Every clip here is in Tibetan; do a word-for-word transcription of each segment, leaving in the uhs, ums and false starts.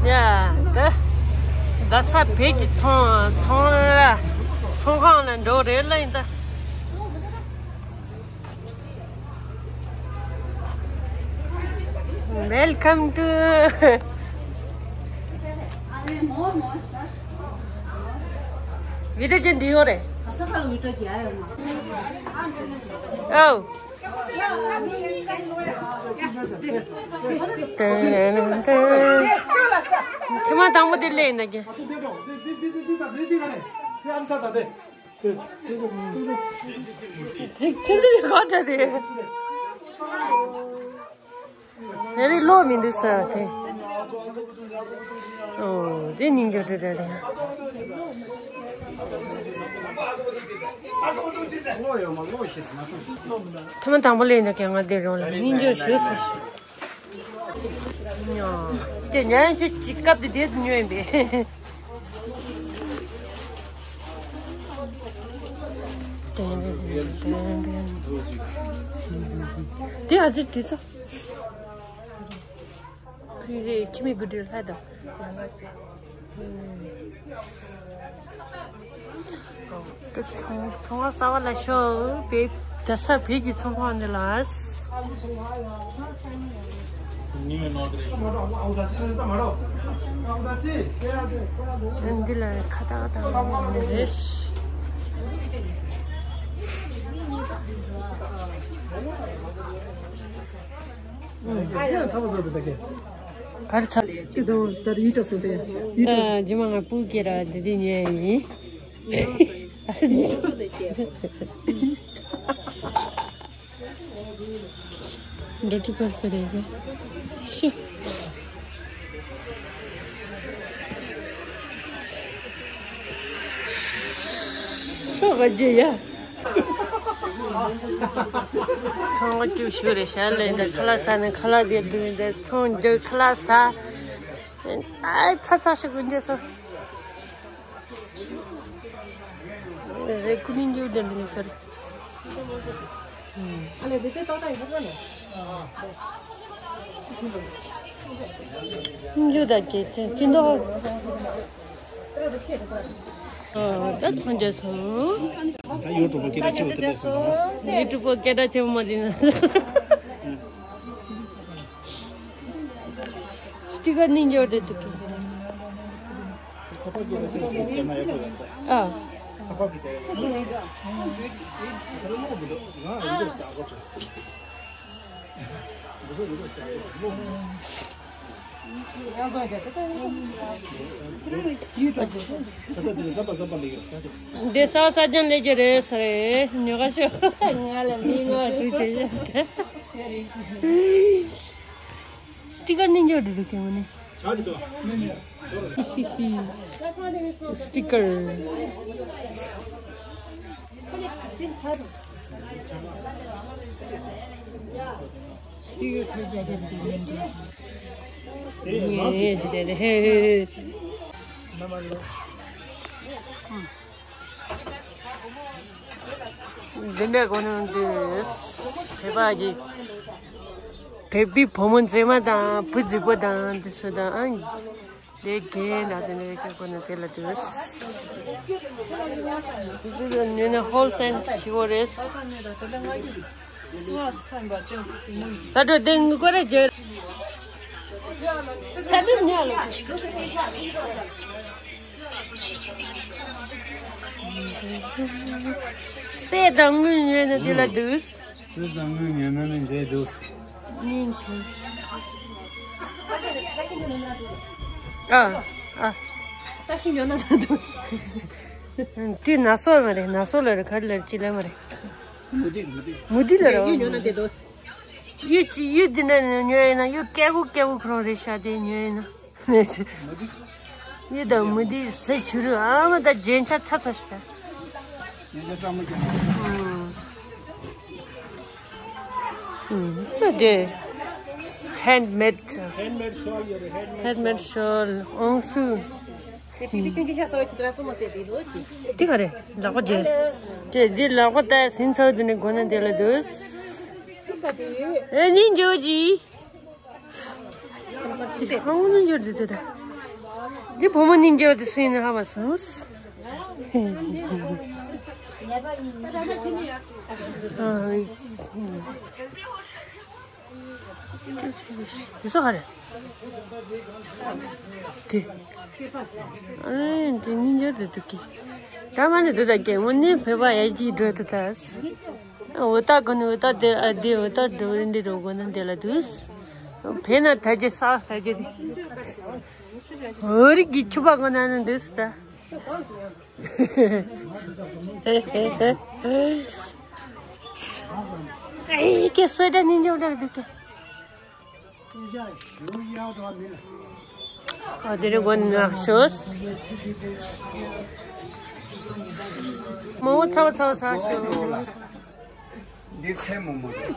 ཡ། ད་རྡ་ས་བོད་ཀྱི་ཚོང་ཚོང་ལ་ཚོང་ཁང་ལ་འགྲོ་རེད་ལ་ཡིན་ད། Welcome to video ཅན་འདི་ཡོད་རེད། ཨོ། ཐེངས་མ་དང་པོ་དེ་ལས་ཡིན་ན་ཀྱེ། ཁྱེད་ཚོ་ག་འདྲ་དེ། ཨ་རི་ལོ་མི་འདུག་ས་དེ། ཨོ། དེ་སྙིང་རྗེ་དྲི་དྲི་རེད། ཐེངས་མ་དང་པོ་ལས་ན་ཀྱང་ང་དེ་རང་ལ་སྙིང་རྗེ་ཞུ་སོ་ཞུ། ཉོ། དེ་ཉན་ཁྱོད་ཀྱི་སྐབས་དེ་དེ་ཉོས་ཡིན་པས། དེ་ཨ་ཙི་དེ་ཚོ། ཁྱི་རེ་ཁྱི་མི་དགུ་སྒྲིལ་ལྷ་དང་། ཚོང་ཚོང་བ་གསར་བ་ལ་ཤོག་བོད་རྡ་ས་བོད་ཀྱི་ཚོང་ཁང་འདི་ལ། འདི་ལ་ཁ་བཏགས་བཏགས་ནི་རེད། གར་ཚ། ཀི་དང་ད་ཡུ་ཊུབ་སོང་དེ་ཡུ་ཊུབ། ཨ། རྗེས་མ་ང་སྤུ་གུ་སྐྱེས་ར་འདི་དེ་ཉལ་ཡིན། འགྲོ་ཐུབ་པ་སུ་རེད་གི། ཤི། ཤོག་ག་རྗེ་ཡ། ཚོང་བ་ཅུ་ཞུ་རེ་ཤ་ལེ་འདི་ཁ་ལག་ཟ་ནས་ཁ་ལག་དེ་བསྡུས་འདི་ཚོང་རྒྱག་ཁ་ལག་ཟ། ཨ་ཚ་ཚ་ཞིག་དགོས་འདི་སོ། རེ་ཀུ་ནི་འགྱུར་དེ་འདི་ནི་ཚར། ཨ་ལེ་དེ་དེ་ཏོག་ཏག་ཡིན་ཁ་ནས། འགྱུར་ད་ཀྱེ་ཅི་འདོག་ཨོ། ད་ཚོང་རྒྱག་སོང་། ད་ཡུ་ཊུབ་པོ་སྐད་གྲགས་ཆེ་བོ་དེ་འདྲ་སོང་། ཡུ་ཊུབ་པོ་སྐད་གྲགས་ཆེ་བོ་མ་དེ་ན། སི་ཊི་ཀར་ནི་འགྱོ་རེད་འདུག་གི། ཨ། འདི་ས་ས་ཅན་ལས་ཀྱི་རེད་ས་རེད་ཉོ་ག་ཤོག་ང་ལ་མི་ངོ་བྲུ་ཆེ་སི་ཊི་ཀར་ནི་འགྱོ་འདི་འདུག་གི་ངོ་ནི། སི་ཊི་ཀར། འདི་འདྲ་གོ་ནང་འདི་བོད་པ་གི། བོད་པའི་བུ་མོ་མཛེས་མ་དང་བུ་རྫིག་པོ་དང་འདི་ཚོ་དང་ཨང་། དེ་རྒན་དང་དེ་འདྲ་ཡོད་ཅག་ཁོ་ན་དེ་ལ་དུས། དེ་ཚོ་ལ་ཉོས་ན་ཧོལ་སེལ་ཆེ་བོ་རེད། ད་དྲོ་དེ་ངུ་ཀོ་རེ་རྒྱལ། ཆ་དེ་ཉག་ལ། སེ་དང་དངུལ་ཉོས་ན་དེ་ལ་དུས། སེ་དང་དངུལ་ཉོས་ན་ནི་འདྲེ་འདུག་སྙིང་ཐིག་ཨ། ཨ། ད་ཤི་ཉོ་ན་ད་འདུག་དེ་ན་སོ་མ་རེད། ན་སོ་ལ་རེད། ག་རེ་ལ་རེད། ཅི་ལ་མ་རེད། མུ་ཏིག་མུ་ཏིག་མུ་ཏིག་ལ་རེད། ཡུ་ཉོ་ན་དེ་འདུག་ཡུ་ཅི་ཡུ་འདི་འདྲ་ཉོས་ཡིན་ན་ཡུ་སྐྱ་གུ་སྐྱ་གུ་ཁོ་རང་རེད་ཤག་དེ་ཉོས་ཡིན་ན། ཡུ་དང་མུ་ཏིག་ཟེ་ཆུ་རུ་ཨ་མ་ད་རྒྱན་ཆ་ཚ་ཚ་ཞིག་ད། ཡིན་ད་ཙམ་མ་ཀྱང་། ཨུམ། ཨུམ། དེ་ཧེན་མེད། ཧེན་མེད་ཤོལ་ཡོད་རེད། ཧེན་མེད་ཤོལ་ཨོང་སུ། དེ་ག་རེ་ལག་པ་རྗེ། དེ་འདི་ལག་པ་ད་ཟིན་ཚར་དུ་ནས་སྒོ་ན་དེ་ལ་དུས། ཨེ་ནི་འཇོ་ཇི། ཅི་ཧང་ནི་འཇོ་དུ་དེ་ད། དེ་བུ་མོ་གཉིས་འགྱུར་དེ་སུ་ཡིན་ན་ཧ་མ་སོང་། དེ་ཚོ་ག་རེ། དེ། ཨེ། དེ་གཉིས་འགྱུར་དེ་འདུག་གི། ད་མ་ནི་འདི་དག་གི་དངོས་གནས་བོད་པ་ཡར་རྒྱས་འགྲོ་དུ་ད། འོ་ད་གོ་ནི་འོ་ད་དེ་ཨ་དེ་འོ་ད་འགྲོ་རིན་འདི་འགྲོ་དགོས་ན་འདི་ལ་འདུག་བོད་ན་ཐ་ཇེ་ས་ཐ་ཇེ་དེ། འོ་རིགས་ཀྱི་ཕྱུ་པ་གོ་ན་ནི་འདུག་ད། ཨེ་ཀྱེ་སོ་ད་ནི་འཇོག་འདྲ་འདུག་གི། ཨ་དེ་རེ་གོ་ནག་ཤོས། མོ་ཚ་བ་ཚ་བ་ཚ་ཤོས། འདི་ཚེ་མོ་མོ་རེད།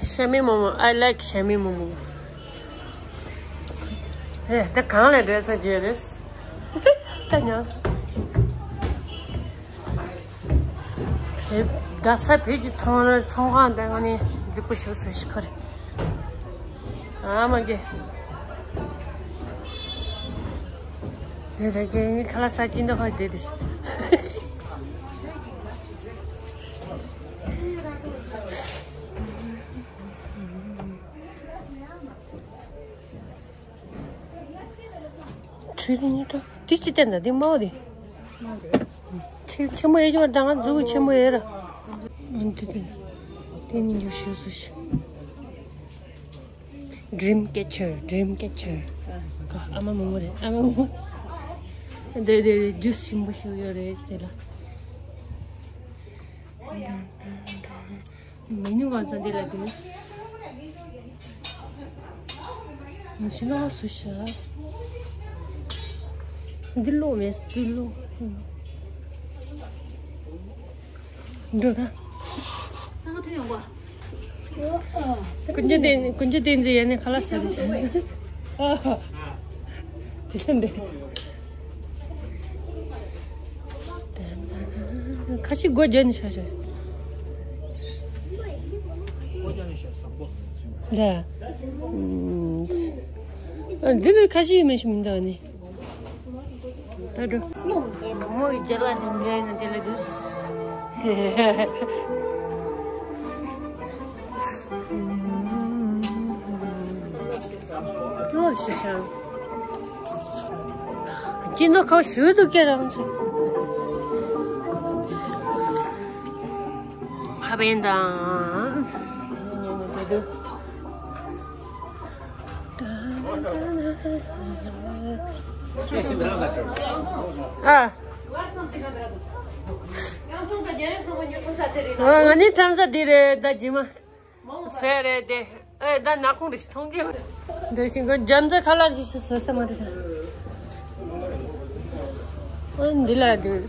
ཤ་མི་མོ་མོ། I like ཤ་མི་མོ་མོ། ཨེ་ད་གང་ལ་འགྲོ་ས་བརྗོད་རེད། ད་ཉོ་ས། བོད་རྡ་ས་བོད་ཀྱི་ཚོང་ར་ཚོང་ཁང་དང་ནི་རྫིག་པོ་ཞུ་སུ་ཞིག་ཁོ་རེ། ཨ་མ་གེ། དེ་རེ་གེ་ངའི་ཁ་ལག་ས་ཅི་འདྲ་ཧོ་དེ་དེ་ཞིག་ཁྲིད་ཉིད་དུ་དེ་ཅི་བསྟན་ན་དེ་མོ་དེ། ཁྲིད་ཆེན་པོ་ཡོད་ཀྱང་ད་ང་མཛུབ་ཆེན་པོ་ཡོད་ར། འདི་དེ་དེ་ཉིད་འཇོག་ཤེས་སུ་ཞིག Dream catcher, dream catcher. ཨ་མ་མོ་མོ་རེད། ཨ་མ་མོ་མོ། དེ་དེ་ཇུས་ཞིམ་པོ་ཞིག་ཡོད་རེད་དེ་ལ། མི་ནུ་གང་ཚ་འདི་ལ་དུས། མི་ཤི་ལ་སུ་ཤ། འདི་ལོ་མེད་འདི་ལོ། འགྲོ་ད། ཀུན་གྱི་བསྟན་ཀུན་གྱི་བསྟན་འཛིན་ཡན་ནས་ཁ་ལག་ཟ་རེ་བྱས། དེ་ལ་འདྲེ། ཁ་ཤས་སྒོ་བརྒྱབ་ནས་ཤོག་ཤོག་ལ། འདི་ལ་ཁ་ཤས་མི་ཤེས་མི་འདུག་ནི། ད་འགྲོ། བུ་མོ་གི་རྒྱ་ལ་ནི་འགྲོ་ཡིན་ན་དེ་ལ་འདུག་ལོ་ཤི་ཤང་། སྐྱིད་ནོ་ཁ་ཞུ་དུ་སྐྱེ་རང་ཚོ། ཕ་བན་དང་། དེ་དུ། ཨ། ང་ནི་ཁྲམ་ས་འདི་རེད་ད་ཇི་མ། ཟེར་རེད་དེ། ཨེ་ད་ནག་ཁུང་རེ་ཞིག་མཐོང་གི་ཡོད། འདི་ཞིག་གི་རྒྱ་མཚོ་ཁ་ལག་ཅིག་ཞིག་ཟོས་ས་མ་རེད་ད། ཨ་འདི་ལ་འདུག་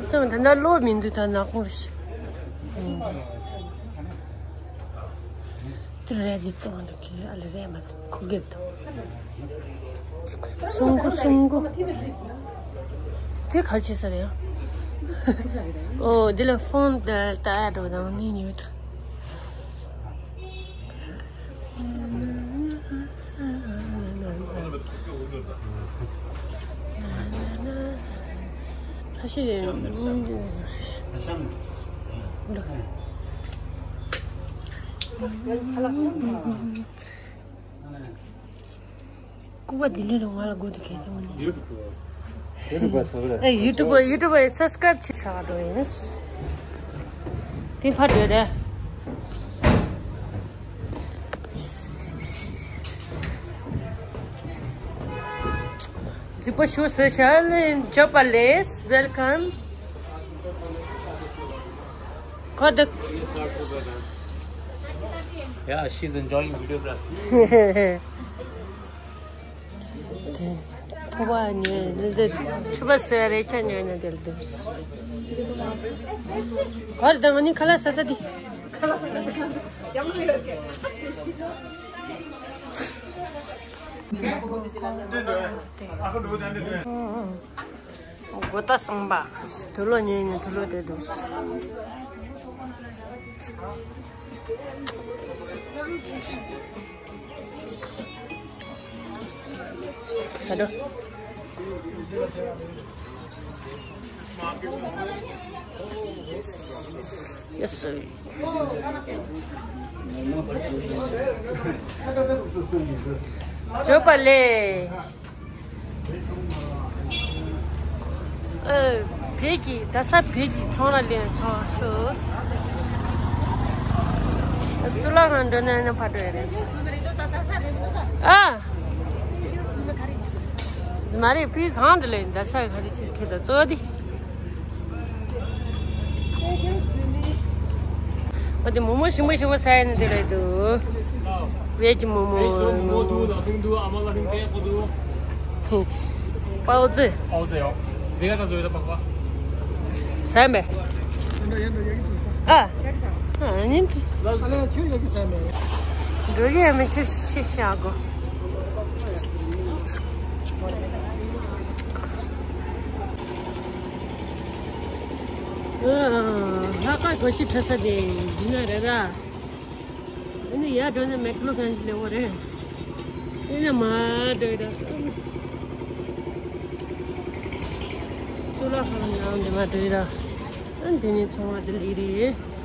ཚང་ད་ལྟ་གློག་མི་འདུག་ད་ནག་ཁུང་རེ་ཞིག་དེ་རེད་དེ་བཙོང་འདུག་གི་ཨ་ལེ་རེད་མ་འདུག་ཁུ་གེབ་དང་། སུང་གུ་སུང་གུ། དེ་ག་རེ་བྱེད་ས་རེད་ཡ། ཨོ་འདི་ལ་ཕོན་ད་ལྟ་ཨ་འགྲོ་དང་ནི་ཉོས་ད། ཁ་ཤས་ཀུ་བ་དེ་ལས་རུང་ང་ལ་དགོས་འདུག་གས་དེ་འོ་ནས། ཡུ་ཊུབ་པ་ཚོ་ལ། ཨེ་ཡུ་ཊུབ་པ་ཡུ་ཊུབ་པ་སབ་སི་ཀ་རབ་བྱེད་ཤག་འགྲོ་ཡིན། དེ་ཕར་འགྲོ་རེད། རྫིག་པོ་ཞུ་ཟེར་ཤག་ལེན་ཇོ་པ་ལེས་ཝེལ་ཀམ། ཁོ་འདུག Yeah, she's enjoying videography. ཕོ་བ་ཉོས་ནི་འདི་ཕྱུ་པ་སོས་རེ་ཆ་ཉོས་ནི་འདིར་འདུག་གར་དང་ནི་ཁ་ལག་ཟ་ས་འདི། སྒོ་རྟ་གསུམ་པ། དུག་ལོག་ཉོས་ནི་དུག་ལོག་དེ་འདུག་ད་དོ། Yes sir. ཇོ་པ་ལེ། ཨ། བོད་ཀྱི་རྡ་ས་བོད་ཀྱི་ཚོང་ར་ལེན་ཚོང་ཤོག་གཙུག་ལག་ཁང་འགྲོ་ན་ནི་ཕར་འགྲོ་ཡ་རེད། ཨ། མ་རེད། ཕི་གང་དུ་ལེན་རྡ་ས་ག་རེ་ཁྱེད་ཁྱེད་ད་གཙོ་བོ་དེ། ཨ་དེ་མོག་མོག་ཞིམ་པོ་ཞིམ་པོ་ཟ་ཡ་ནི་དེ་རེད་འདུག་བེ་ཇི་མོག་མོག་བེ་ཇི་མོག་མོག་འདུག་ལ་ཕིང་འདུག་ཨ་མ་ལ་ཕིང་པེ་ཀོ་འདུག་པའོ་ཙི། པའོ་ཙི་ཡོ། འདི་ག་ད་བཟོས་ད་པགས་པ། ཟ་མེད། ཨ། ཨ་ནི། འགྲོ་གི་ཡ་མི་ཆེ་ཤི་ཤ་གོ། ལྷག་དཀར་སྒོ་ཕྱི་ཁྲ་ས་དེ་འདི་ན་རེད་ར། ཨ་ནི་ཡར་འགྲོ་ན་མེག་ལོ་གན་ཇི་ལེ་བོ་རེད། ཨ་ནི་མར་འགྲོ་ཡི་ར། གཙུག་ལག་ཁང་ནང་འདི་མར་འགྲོ་ཡི་ར། ཨ་འདི་ནི་ཚོང་བ་དེ་ལི་རེད།